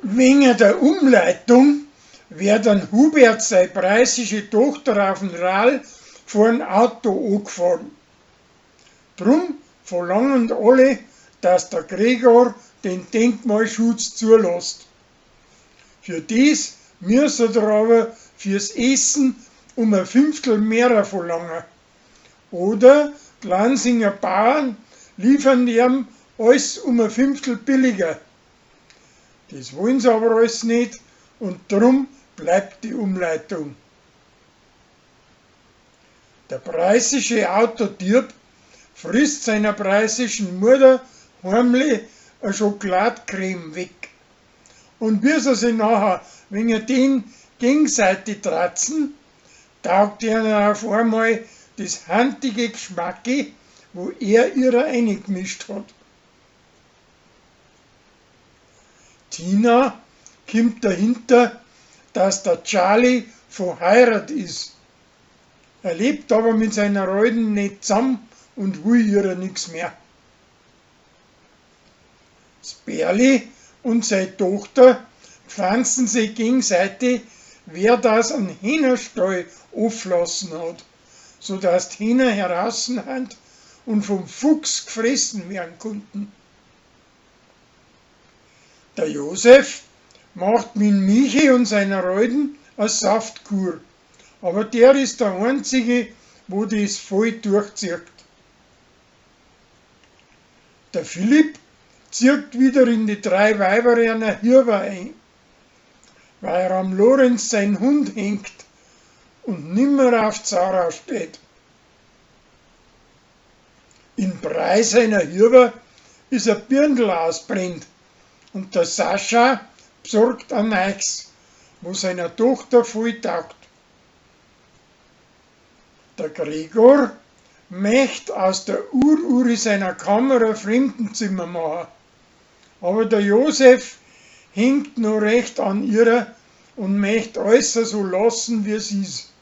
Wenge der Umleitung werd an Hubert sei preißische Tochter auf'n Rall vor'n Auto ogfahrn. Drum verlangen alle, dass der Gregor den Denkmalschutz zulasst. Für des müsset er aber fürs Essen um ein Fünftel mehrer verlangen. Oder d'Lansinger Bauern liefern ihm alles um ein Fünftel billiger. Das wollen sie aber alles nicht und drum bleibt die Umleitung. Der preißische Autodieb frisst seiner preißischen Mutter heimlich a Schokoladcreme weg. Und wie sie sich nachher wegen den gegenseitig tratzen, taugt ihnen auf einmal das handige Geschmacke, wo er ihrer eingemischt hat. Tina kimmt dahinter, dass der Charlie verheiratet is. Er lebt aber mit seiner Alten nicht zusammen und will ihrer nix mehr. Das Berli und seine Tochter pflanzen sich gegenseitig, wer das an Hähnerstall auflassen hat, so dass die Hähner heraus sind und vom Fuchs gefressen werden konnten. Der Josef macht mit Michi und seiner Alten a Saftkur, aber der ist der einzige, wo das voll durchzieht. Der Philipp zieht wieder in die drei Weiber einer Hirber ein, weil er am Lorenz sein Hund hängt und nimmer auf Zara steht. In Brei seiner Hirber ist ein Birndl ausbrennt und der Sascha besorgt ein neues, wo seiner Tochter voll taugt. Der Gregor möcht aus der Ururi seiner Kammer ein Fremdenzimmer machen, aber der Josef hängt noch recht an ihrer und möcht alles so lassen, wie es ist.